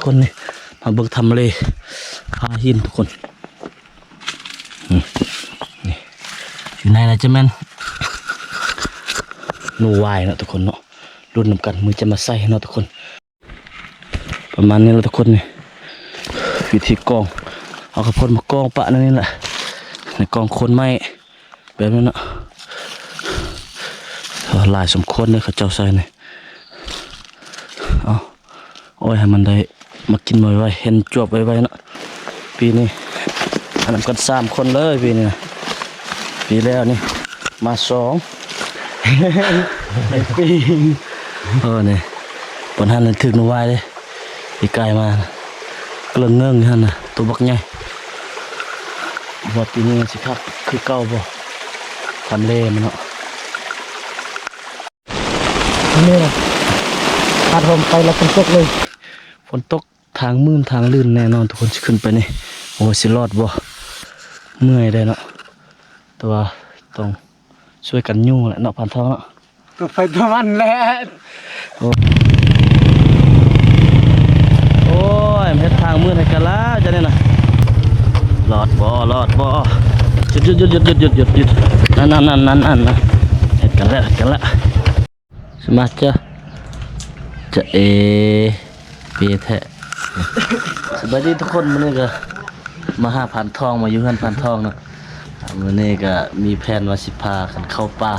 ຄົນນີ້ ມາເບິ່ງທຳເລຜາຫີນທຸກຄົນ. ອືມ ນີ້ ຢູ່ໃນນັ້ນຈະແມ່ນໜູວາຍເນາະທຸກຄົນເນາະ. ລຸ້ນນຳກັນ ມື້ຈະມາໃສ່ເນາະທຸກຄົນ. ປະມານນີ້ລະທຸກຄົນ. ນີ້ ວິທີກອງ ເອົາເຂົ້າໂພດມາກອງປະໃນນີ້ລະ ໃນກອງໂຄນໄມ້ແບບນັ້ນເນາະ. ຫຼາຍສົມຄວນເດ້ ເຂົາເຈົ້າໃສ່ນີ້. ເອົາ ໂອ້ຍ ໃຫ້ມັນໄດ້ມາກິນໄວໆ ເຫັນຈວບໄວໆເນາະ. ປີນີ້ມານຳກັນສາມຄົນເລີຍປີນີ້ນະ. ປີແລ້ວນີ້ມາສອງ ໃນປີ ເອີ ນີ້ ບ່ອນຫັ້ນຖືກໜູວາຍເດ້. ປີກາຍມາ ເກິ່ງເງິ້ງຢູ່ຫັ້ນນະ ໂຕບັກໃຫຍ່. ວ່າປີນີ້ມັນຊິຄັກຄືເກົ່າບໍ່ ທຳເລມັນເນາະ. ນີ້ນະ ຫາດຫົມໄປແລ້ວຝົນຕົກເລີຍ. ຝົນຕົກ ທາງມື່ນທາງລື່ນແນ່ນອນທຸກຄົນ. ຊິຂຶ້ນໄປນີ້ ໂອ້ ຊິລອດບໍ່? ເມື່ອຍເດ້ເນາະ. ແຕ່ວ່າຕ້ອງຊ່ວຍກັນຍູ້ແຫຼະເນາະ ພານທອງເນາະ. ຕົວໃຜຕົວມັນແຫຼະ. ໂອ້ ໂອ້ຍ ເຮັດທາງມື່ນໃຫ້ກັນລະ ຈັ່ງນີ້ນະ. ລອດບໍ່? ລອດບໍ່? ຢຸດ ຢຸດ ຢຸດ ຢຸດ ຢຸດ ຢຸດ ຢຸດ. ນັ້ນ ນັ້ນ ນັ້ນ ນັ້ນ ນັ້ນ ເຮັດກັນແລ້ວ ເຮັດກັນແລ້ວ. ສະມາຈະ ຈະເອ ເປແທ້. ສະບາຍດີທຸກຄົນ. ມື້ນີ້ກະມາຫາພານທອງ ມາຢູ່ເຮືອນພານທອງເນາະ. ມື້ນີ້ກະມີແຜນວ່າຊິພາກັນເຂົ້າປ່າ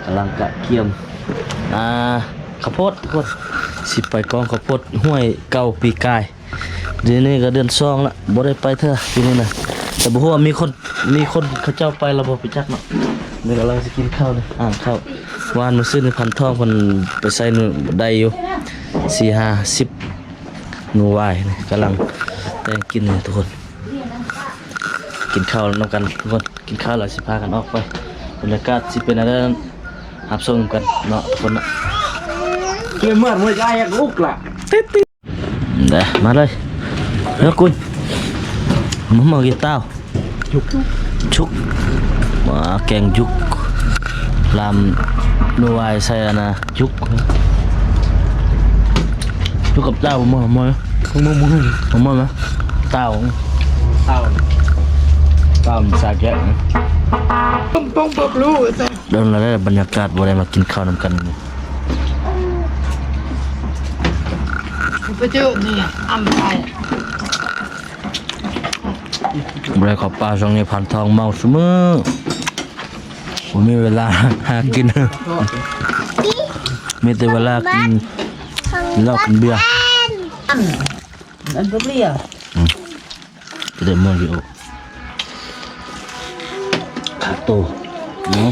ກຳລັງກະກຽມ ອ່າ ເຂົ້າໂພດທຸກຄົນ. ຊິໄປກອງເຂົ້າໂພດຫ້ວຍເກົ່າປີກາຍ. ດຽວນີ້ກະເດືອນສອງລະ ບໍ່ໄດ້ໄປເທື່ອປີນີ້ນະ. ແຕ່ບໍ່ຮູ້ວ່າມີຄົນ ມີຄົນເຂົາເຈົ້າໄປລະບໍ່ ໄປຈັກເນາະ. ນີ້ກຳລັງຊິກິນເຂົ້ານີ້ ອ່າງເຂົ້າ. ວານມື້ຊືນນີ້ພານທອງເພິ່ນໄປໃສ່ໜູໄດ້ຢູ່ສີ່ຫ້າສິບໜູວາຍນີ້ ກຳລັງແຕ່ງກິນນີ້ທຸກຄົນ. ກິນເຂົ້ານຳກັນທຸກຄົນ. ກິນເຂົ້າແລ້ວຊິພາກັນອອກໄປ. ບັນຍາກາດຊິເປັນແນວໃດນັ້ນ ຮັບຊົມນຳກັນເນາະທຸກຄົນເນາະ. ເລີຍເມື່ອ ເມື່ອຈະອາຍກະອຸກລະ. ເດ້ ມາເລີຍ ເດີກຸນ. ມາ ມາກິນເຕົ້າຈຸກ ຈຸກ. ມາແກງຈຸກ ລາມໜູວາຍໃສ່ອັນນະ ຈຸກ ຈຸກກັບເຕົ້າ. ມາ ມາ ມາ ມາ ມາ ເຕົ້າ ເຕົ້າ ເຕົ້າສາແກະ. ປອງປອງປອກລູ ໂດນແລ້ວເດີ ບັນຍາກາດບໍ່ໄດ້ມາກິນເຂົ້ານຳກັນ. ໄປເຈີນີ້ອຳໄປ ບໍ່ໄດ້ເຂົ້າປ່າຊ່ວງນີ້ ພານທອງເມົາຊຸມື້ ບໍ່ມີເວລາຫາກິນ ມີແຕ່ເວລາກິນເຫຼົ້າກິນເບຍ. ອັນ ອັນບໍ່ເລຍ ອືມ ຈະໄດ້ເມືອຢູ່ ຄາໂຕເນາະ.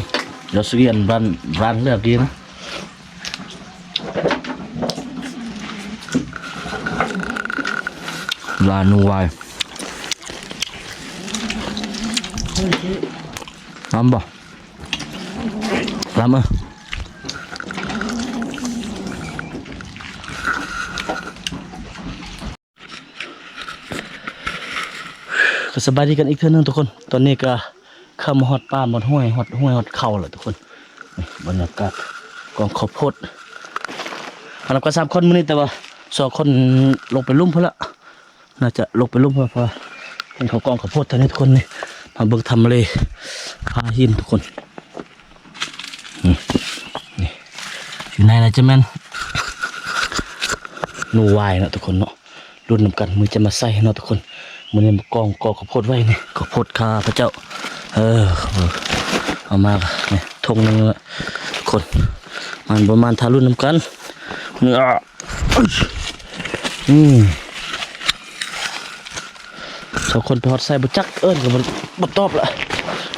ລາວສະກຽນບ້ານ ບ້ານເລືອກດີນະ. ລານູວາຍ ລຳບໍ່? ລຳເອີ. ກໍສະບາຍດີກັນອີກເທື່ອໜຶ່ງທຸກຄົນ. ຕອນນີ້ກໍເຂົ້າມາຮອດປ່າ ຮອດຫ້ວຍ ຮອດຫ້ວຍ ຮອດເຂົາແລ້ວທຸກຄົນ. ນີ້ບັນຍາກາດກອງເຂົ້າໂພດ ມານຳກັນສາມຄົນມື້ນີ້ ແຕ່ວ່າສອງຄົນລົງໄປລຸ່ມພຸ້ນລະ ໜ້າຈະລົງໄປລຸ່ມພຸ້ນ ເພາະວ່າເຫັນເຂົາກອງເຂົ້າໂພດແຖວນີ້ທຸກຄົນ. ນີ້ມາເບິ່ງທຳເລຜາຫີນທຸກຄົນ. ນີ້ ນີ້ ຢູ່ໃນນັ້ນຈະແມ່ນໜູວາຍເນາະທຸກຄົນເນາະ. ລຸ້ນນຳກັນ ມື້ຈະມາໃສ່ເນາະທຸກຄົນ. ມື້ນີ້ມາກອງ ກອງເຂົ້າໂພດໄວ້ນີ້ ເຂົ້າໂພດຂ້າພະເຈົ້າ. ເອີ ເອົາມານີ້ ຖົງໜຶ່ງລະທຸກຄົນ. ມັນບໍ່ມານ ຖ້າລຸ້ນນຳກັນ. ນີ້ ອືມ ສອງຄົນໄປຮອດໃສບໍ່ຈັກ ເອີ້ນກໍບໍ່ ບໍ່ຕອບລະ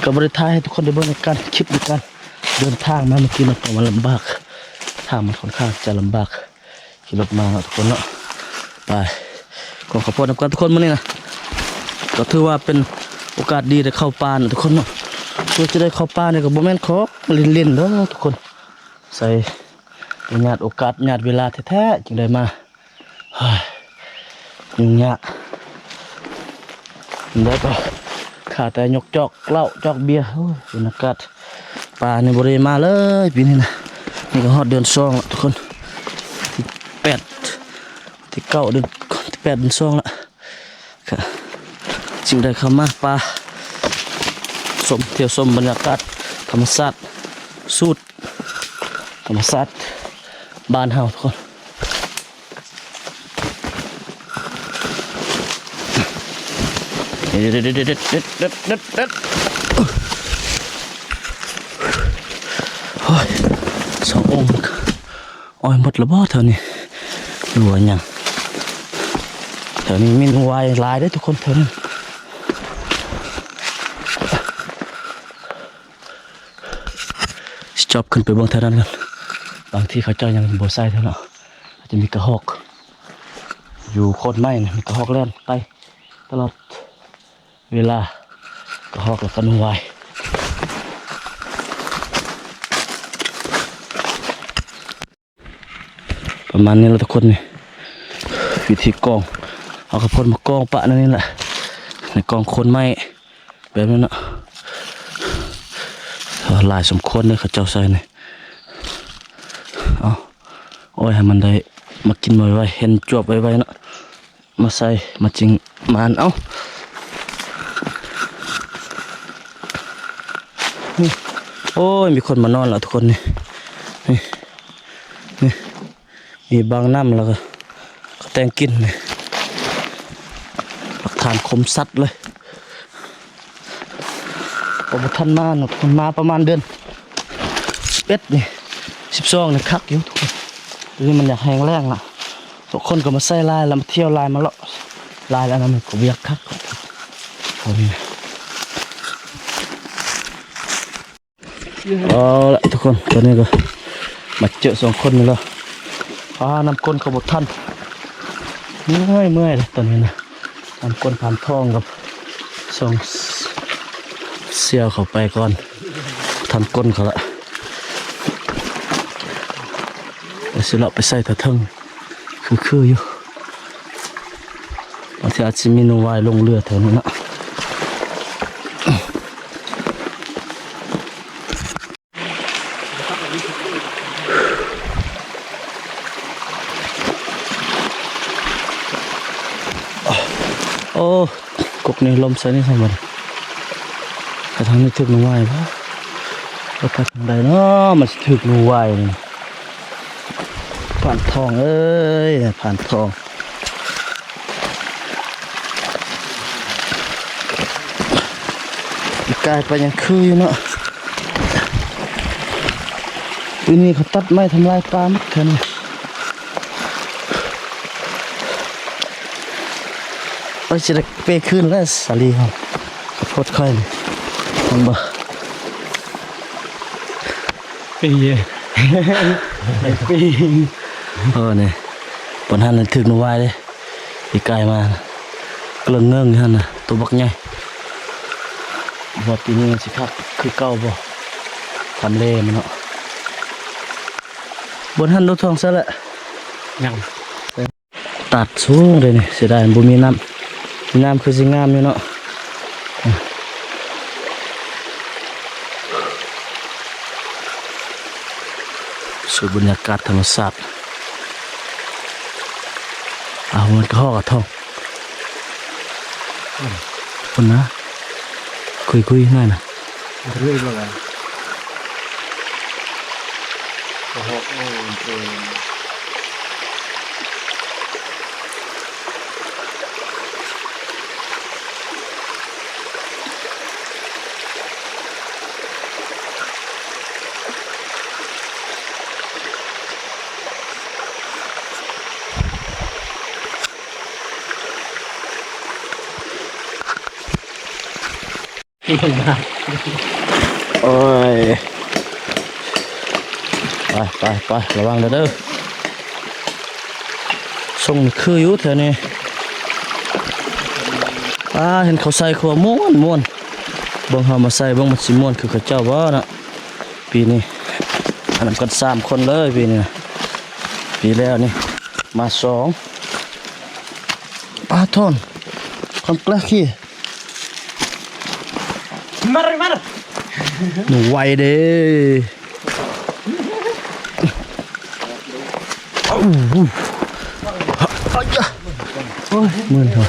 ກໍບໍ່ໄດ້ຖ່າຍໃຫ້ທຸກຄົນໄດ້ເບິ່ງໃນການ ຄລິບໃນການເດີນທາງມາເມື່ອກີ້ເນາະ ເພາະມັນລຳບາກ ທາງມັນຄ່ອນຂ້າງຈະລຳບາກ ຂີ່ລົດມາເນາະທຸກຄົນເນາະ. ໄປ ຂໍຂອບຄຸນນຳກັນທຸກຄົນມື້ນີ້ນະ ກໍຖືວ່າເປັນໂອກາດດີໄດ້ເຂົ້າປ່ານະທຸກຄົນເນາະ. ເພື່ອຈະໄດ້ເຂົ້າປ່ານີ້ກໍບໍ່ແມ່ນຂອງຫຼິ້ນໆເດີທຸກຄົນ ໃຊ້ຍາດໂອກາດຍາດເວລາແທ້ໆ ຈຶ່ງໄດ້ມາ. ຫາຍ ຫຍຸ້ງຍາກ ແລ້ວກໍຂ້າແຕ່ຍົກຈອກເຫຼົ້າຈອກເບຍ. ໂອ້ຍ ບັນຍາກາດປ່ານີ້ບໍ່ໄດ້ມາເລີຍປີນີ້ນະ. ນີ້ກໍຮອດເດືອນສອງລະທຸກຄົນ ທີແປດ ທີເກົ້າ ເດືອນ ແປດເດືອນສອງລະ ກະຈຶ່ງໄດ້ເຂົ້າມາປ່າ ຊົມ ທ່ຽວຊົມບັນຍາກາດທຳມະຊາດ ສູດທຳມະຊາດບ້ານເຮົາທຸກຄົນ. ໂອ້ຍ ສອງອົງ ອ້ອຍໝົດລະບໍ່ແຖວນີ້ ຫຼືວ່າຫຍັງ? ແຖວນີ້ມີໜູວາຍຫຼາຍເດ້ທຸກຄົນ ແຖວນີ້. ຊິຈອບຂຶ້ນໄປເບິ່ງແຖວນັ້ນກ່ອນ ບາງທີເຂົາເຈົ້າຍັງບໍ່ໃສ່ເທື່ອເນາະ. ອາດຈະມີກະຮອກ ຢູ່ໂຄນໄມ້ນະ ມີກະຮອກແລ່ນໄປຕະຫຼອດເວລາ ກະຮອກ ແລ້ວກະໜູວາຍ. ປະມານນີ້ລະທຸກຄົນ ນີ້ ວິທີກອງ ເອົາເຂົ້າໂພດມາກອງປະໃນນີ້ລະ ໃນກອງໂຄນໄມ້ແບບນັ້ນເນາະ. ເອີ ຫຼາຍສົມຄວນເດ້ເຂົາເຈົ້າໃສ່ນີ້. ເອົາ ໂອ້ຍ ໃຫ້ມັນໄດ້ມາກິນໄວໆ ເຫັນຈວບໄວໆເນາະ. ມາໃສ່ມາຈິງມານ ເອົາ ໂອ້ຍ ມີຄົນມານອນລະທຸກຄົນ ນີ້ ນີ້ ນີ້ ມີບາງນ້ຳ ແລ້ວກະເຂົາແຕ່ງກິນ ນີ້ ຫຼັກຖານຄົມຊັດເລີຍ. ກໍບໍ່ທັນມາເນາະ ເພິ່ນມາປະມານເດືອນສິບເອັດນີ້ ສິບສອງນີ້ຄັກຢູ່ທຸກຄົນ. ດຽວນີ້ມັນຢາກແຫ້ງແລ້ງລະ ທຸກຄົນກໍມາໃສ່ຫຼາຍລະ ມາທ່ຽວຫຼາຍ ມາເລາະຫຼາຍລະ ອັນນັ້ນມັນກໍບໍ່ຢາກຄັກ. ເອົາລະທຸກຄົນ ຕອນນີ້ກໍມາເຈີສອງຄົນນີ້ລະ ອາ ນ້ຳກົ້ນກໍບໍ່ທັນ ເມື່ອຍ ເມື່ອຍລະຕອນນີ້ນະ. ທຳກົ້ນຜ່ານທ້ອງກັບສອງສ່ຽວເຂົ້າໄປກ່ອນ ທຳກົ້ນເຂົາລະ ແລ້ວຊິເລາະໄປໃສ່ທາງເທິງ ຄືໆຢູ່ ບາງທີອາດຊິມີໜູວາຍຫຼົງເຫຼືອແຖວນີ້ເນາະ. ໂອ້ ກົກນີ້ລົມໃສ່ນີ້ຊັ້ນບັດ ໄປທາງນີ້ຖືກໜູວາຍບໍ່? ໄປທາງໃດເນາະ ມັນຊິຖືກໜູວາຍນີ້? ຜ່ານທອງເອີຍ ຜ່ານທອງ. ປີກາຍໄປຍັງຄືຢູ່ເນາະ ປີນີ້ເຂົາຕັດໄມ້ທຳລາຍປ່າໝົດແຖວນີ້. ໂອ້ຍ ຊິໄດ້ເປຄືນແລ້ວສາລີເຮົາ ໂພດຂ້ອຍນີ້ ເຫັນບໍ່? ປີ ປີ ເອີ ນີ້ ປານຫັ້ນຖືກໜູວາຍເດ້ ປີກາຍມາ ເກິ່ງເງິ້ງຢູ່ຫັ້ນນະ ໂຕບັກໃຫຍ່. ວ່າປີນີ້ມັນຊິຄັກຄືເກົ່າບໍ່ ທຳເລມັນເນາະ. ບ່ອນຫັ້ນໂດດທອງຊະລະ ຍັງ ຕາດສູງເດ້ນີ້ ເສຍດາຍບໍ່ມີນ້ຳ ມີນ້ຳຄືຊິງາມຢູ່ເນາະ. ສູດບັນຍາກາດທຳມະຊາດ ອາ ມັນກະຮອກກະທອງ ພຸ້ນນະ ຄຸຍໆ ນັ້ນນະ. ເລື້ອຍບໍ່ລະ ກະຮອກ ໂອ້ ເອີ. ໂອ້ຍ ໄປ ໄປ ໄປ ລະວັງເດີ ເດີ. ຊົງນີ້ຄືຢູ່ແຖວນີ້ ອາ ເຫັນເຂົາໃສ່ຄືວ່າມ່ວນ ມ່ວນ ເບິ່ງເຮົາມາໃສ່ເບິ່ງມັນຊິມ່ວນຄືເຂົາເຈົ້າບໍ່ນະ. ປີນີ້ ອັນນຳກັນສາມຄົນເລີຍປີນີ້ນະ ປີແລ້ວນີ້ມາສອງ ປາທອນ ຄວາມແກລ້ວຄີ ມາເລີຍ ມາເລີຍ ໄວເດ້. ເອົາ ເອົາ ເອົາ ເອົາ ເອົາ ໂອ້ຍ ມື່ນເທາະ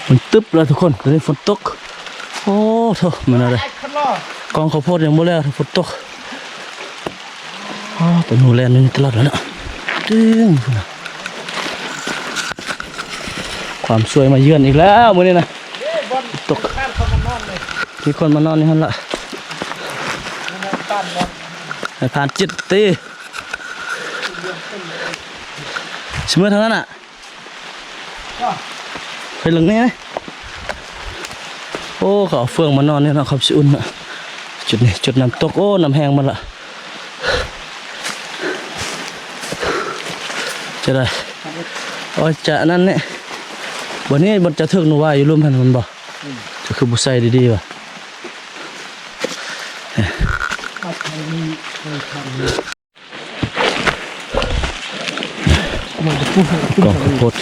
ມັນຕຶບແລ້ວທຸກຄົນ ຕອນນີ້ຝົນຕົກ. ໂອ້ໂທ້ ແມ່ນແນວໃດ ກອງເຂົ້າໂພດຍັງບໍ່ແລ້ວ ຝົນຕົກ. ອ້າວ ໄປໜູແລ່ນຢູ່ຕະຫຼອດແລ້ວເນາະ ຕຶງ ພຸ້ນນະ. ຄວາມຊ່ວຍມາເຢືອນອີກແລ້ວມື້ນີ້ນະ ຝົນຕົກ. ມີຄົນມານອນຢູ່ຫັ້ນລະ ໃຫ້ຜ່ານຈິດຕິ ຊິເມືອທາງນັ້ນນະ. ໄປເບິ່ງນີ້ນະ ໂອ້ ເຂົາເອົາເຟືອງມານອນນີ້ເນາະ ເຂົາຊິອຸ່ນເນາະ. ຈຸດນີ້ຈຸດນ້ຳຕົກ ໂອ້ ນ້ຳແຫ້ງໝົດລະ ຈະໄດ້ ໂອ້ຍ ຈະນັ້ນນີ້ ບ່ອນນີ້ບ່ອນຈະຖືກໜູວາຍຢູ່ລຸ່ມຫັ້ນແມ່ນບໍ່? ອືມ ຈະຄືບໍ່ໃສ່ດີໆວະ? ກອງເຂົ້າໂພດ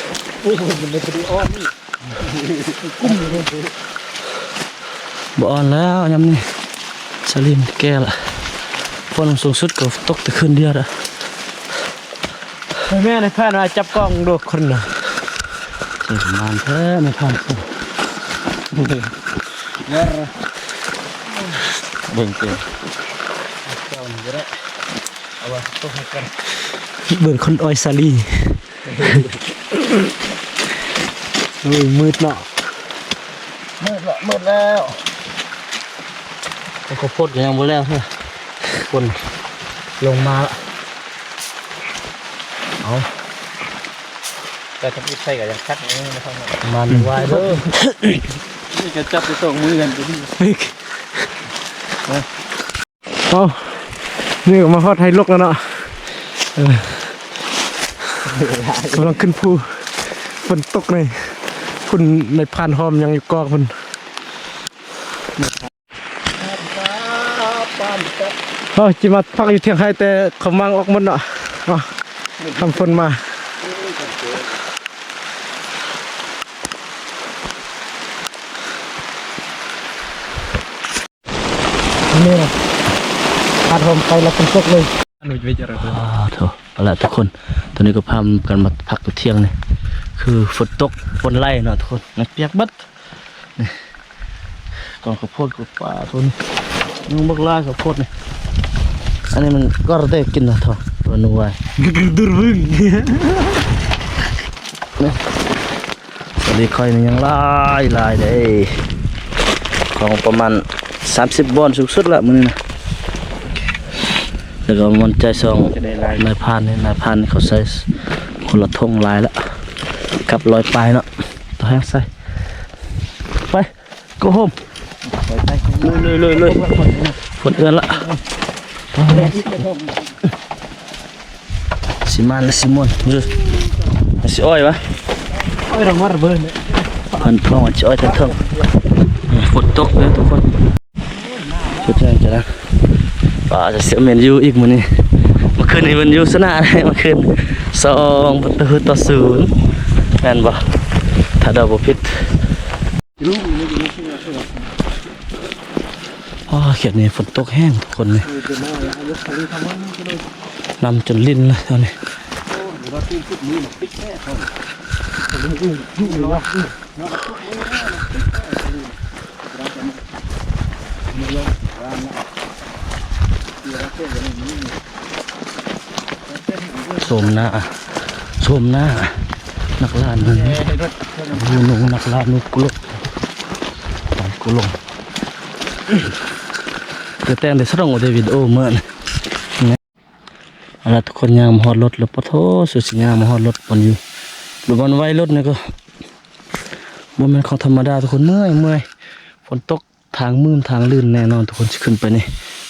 ບໍ່ອ່ອນແລ້ວຍາມນີ້ ສາລີມັນແກ່ລະ. ຝົນສູງສຸດກໍຕົກແຕ່ຄືນດຽວລະ. ແມ່ນໃຫ້ຜ່ານມາຈັບກ້ອງດູຄົນນະ ໃສ່ປະມານແທ້ແມ່ນຜ່ານ. ເບິ່ງເຕີ ເຈົ້ານີ້ກໍໄດ້ ເອົາວ່າຕົກໃຫ້ກັນ ເບິ່ງຄົນອ້ອຍສາລີ. ໂອ້ຍ ມືດເນາະ ມືດລະ ມືດແລ້ວ. ເຂົ້າໂພດກໍຍັງບໍ່ແລ້ວເທື່ອ ຝົນລົງມາລະ. ເອົາ ແຕ່ທຳອິດໃສ່ກໍຍັງຄັກນີ້ນະ ປະມານວາຍເດີ ນີ້ກໍຈັບໄດ້ສອງມືກັນ. ເອົ້າ ນີ້ກໍມາຮອດໄຮລົກແລ້ວເນາະ ເອີ ກຳລັງຂຶ້ນພູ ຝົນຕົກນີ້ ພຸ້ນນາຍພານຫ້ອມຍັງຢູ່ກອກພຸ້ນ. ເຮົາຊິມາພັກຢູ່ທຽງໄຮ່ ແຕ່ເຂົາມ້າງອອກໝົດເນາະ ເອົາ ທຳຝົນມາ. ນີ້ນະ ພາດຫົມໄປແລ້ວຝົນຕົກເລີຍ. ອາ ໂທ້ ເອົາລະທຸກຄົນ ຕອນນີ້ກໍພາກັນມາພັກຢູ່ທຽງນີ້ ຄືຝົນຕົກຝົນໄຫຼເນາະທຸກຄົນ ມັນປຽກເບິດ. ນີ້ ກອງເຂົ້າໂພດກໍປາໂທນີ້ ຍຸງບັກຫຼາຍເຂົ້າໂພດນີ້. ອັນນີ້ມັນກໍໄດ້ກິນນະເທາະ ວ່າໜູໄວ້ ກະກະດຸຣວຶງ ນີ້ ສາລີຂ້ອຍນີ້ຍັງຫຼາຍຫຼາຍເດ້ ຂອງປະມານສາມສິບບ່ອນສູງສຸດລະມື້ນີ້ນະ. ແລ້ວກໍມ່ວນໃຈສອງນາຍພານນີ້ ນາຍພານນີ້ເຂົາໃສ່ຄົນລະຖົງຫຼາຍລະ ກັບຮ້ອຍປາຍເນາະ ຕໍ່ແຮງໃສ່ ໄປ go home ເລີຍໆໆ ຝົນເອື້ອນລະ. ຊິມານ ຊິມ່ວນ ຊິອ້ອຍວະ ອ້ອຍລະມາລະເບີດ ເພິ່ນພອງວ່າຊິອ້ອຍທາງເທິງ ຝົນຕົກເດີທຸກຄົນ. ເຮັດຫຍັງຈະນະ ວ່າຈະເສຍແມນຢູອີກມື້ນີ້ ເມື່ອຄືນນີ້ແມນຢູຊະນະ ເມື່ອຄືນ ສອງປະຕູຕໍ່ສູນ ແມ່ນບໍ່ ຖ້າເດົາບໍ່ຜິດ. ອໍ ເຂດນີ້ຝົນຕົກແຮງທຸກຄົນນີ້ ນ້ຳຈົນລິນລະຕອນນີ້. ໂຊມໜ້າ ໂຊມໜ້າ ນັກລ່າໜູ ໜູ ນັກລ່າໜູກຸລົກ ກຸລົງ ແຕ່ແຕ່ງໄດ້ສະດອງເດວິດໂອເມີນ. ເອົາລະ ທຸກຄົນຍ່າງມາຮອດລົດແລ້ວ ປະໂທ ສຸດຊິຍ່າງມາຮອດລົດບ່ອນຢູ່ ຫຼືບ່ອນໄວ້ລົດນີ້ກໍບໍ່ແມ່ນຂອງທຳມະດາ ທຸກຄົນ ເມື່ອຍ ເມື່ອຍ ຝົນຕົກ ທາງມື່ນທາງລື່ນແນ່ນອນ ທຸກຄົນ ຊິຂຶ້ນໄປນີ້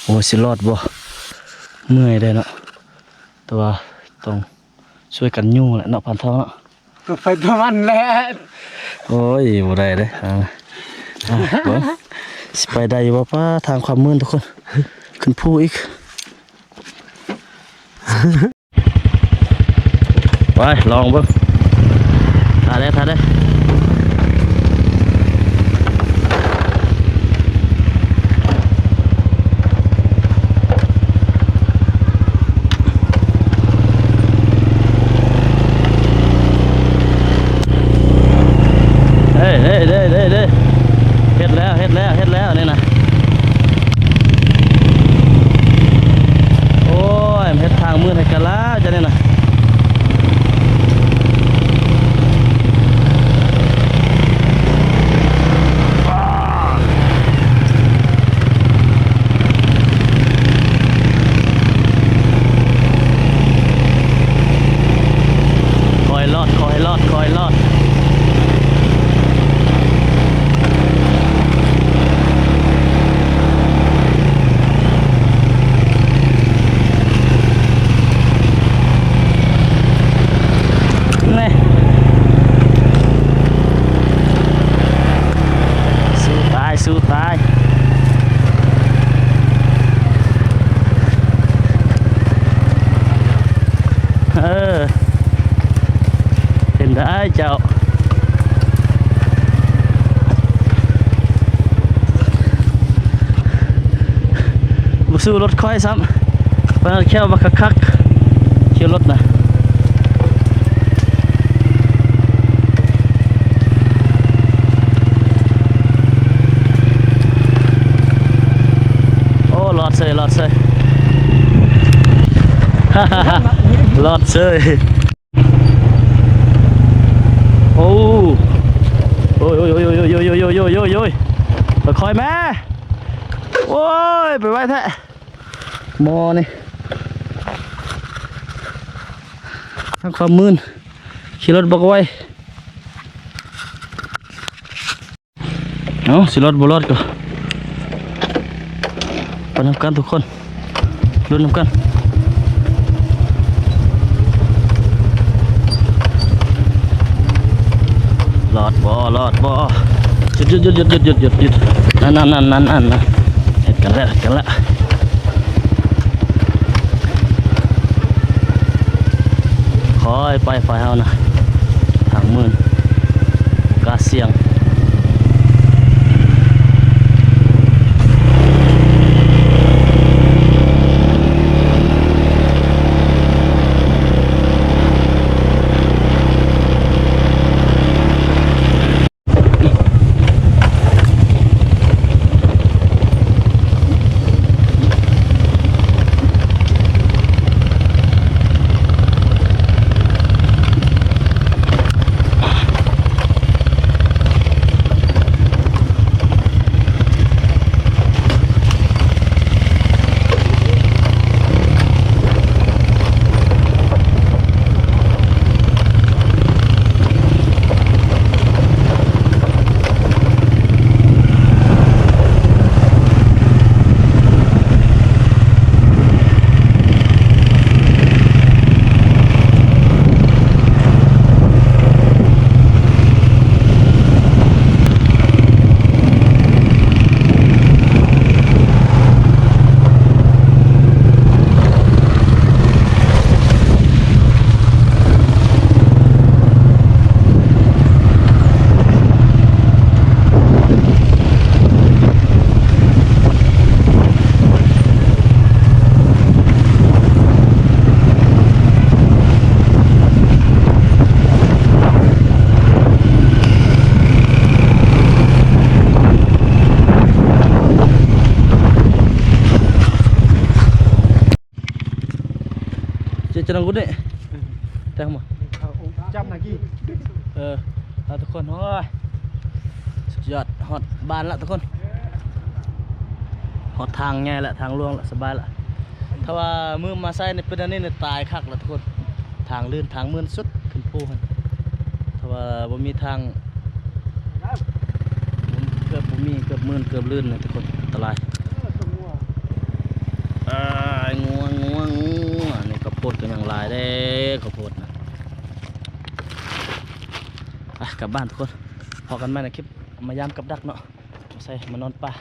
ໂອ້ ຊິລອດບໍ່ ເມື່ອຍເດ້ເນາະ ແຕ່ວ່າຕ້ອງຊ່ວຍກັນຍູ້ແຫຼະເນາະ ພານເຖົ້າເນາະ. ຕົວໃຜຕົວມັນແຫຼະ ໂອ້ຍ ບໍ່ໄດ້ເດ້ ເອົາ ເອົາ ເບິ່ງ ຊິໄປໄດ້ຢູ່ບໍ່ ປາ ທາງຄວາມມື່ນ ທຸກຄົນ ຂຶ້ນພູອີກ ໄປ ລອງເບິ່ງ ຖ້າເດີ້ ຖ້າເດີ້ ເອີ ເອີ ເອີ ເອີ ເອີ ເຮັດແລ້ວ ເຮັດແລ້ວ ເຮັດແລ້ວ ນີ້ນະ. ໂອ້ຍ ເຮັດທາງມືດໃຫ້ກັນລະ ຈະນີ້ນະ. ຄ່ອຍລອດ ຄ່ອຍລອດ ຄ່ອຍລອດ. ແນ່ ສູ້ຕາຍ ສູ້ຕາຍ. ເອີ ເປັນໄດ້ເຈົ້າ ບໍ່ສູ້ລົດຂ້ອຍຊ້ຳ ປານນັ້ນແຂ້ວບັກຄັກໆ ຂີ່ລົດນະ. ໂອ້ ລອດເຊີຍ ລອດເຊີຍ ລອດເຊີຍ. ໂອ້ ໂອ້ຍ ໂອ້ຍ ໂອ້ຍ ຄ່ອຍໆແມ່. ໂອ້ຍ ໄປໄວແທ້ ໝໍນີ້ ທາງຄວາມມື່ນ ຂີ່ລົດບໍ່ໄວ. ເອົາ ຊິລອດບໍ່ລອດກໍໄປນຳກັນທຸກຄົນ ລຸ້ນນຳກັນ. ລອດບໍ່ ລອດບໍ່? ຢຸດ ຢຸດ ຢຸດ ຢຸດ ຢຸດ ຢຸດ ຢຸດ ຢຸດ ນັ້ນ ນັ້ນ ນັ້ນ ນັ້ນ ນັ້ນ ເຮັດກັນແລ້ວ ເຮັດກັນແລ້ວ. ຄ່ອຍໄປ ຝ່າຍເຮົານະ ທາງມື່ນ ກາສ່ຽງ. ເຈະ ຈະນັ່ງກຸດນີ້ ແຕ່ງມາ ຈັບນາກີ ເອີ ເອົາທຸກຄົນ ໂອ້ຍ ສຸດຍອດ ຮອດບ້ານລະທຸກຄົນ ຮອດທາງໃຫຍ່ລະ ທາງຫຼວງລະ ສະບາຍລະ. ຖ້າວ່າມື້ມາໃຊ້ໃນເປັນອັນນີ້ນີ້ ຕາຍຄັກລະທຸກຄົນ ທາງລື່ນ ທາງມື່ນສຸດຂຶ້ນພູຫັ້ນ ຖ້າວ່າບໍ່ມີທາງ ເກືອບບໍ່ມີ ເກືອບມື່ນ ເກືອບລື່ນນະທຸກຄົນ ອັນຕະລາຍ. ອ້າຍ ງົວ ງົວ ງົວ ນີ້ເຂົ້າໂພດກໍຍັງຫຼາຍເດ້ ເຂົ້າໂພດນະ. ໄປກັບບ້ານທຸກຄົນ ພໍ້ກັນໃໝ່ໃນຄລິບມາຢາມກັບດັກເນາະ ມາໃສ່ມານອນປ່າ.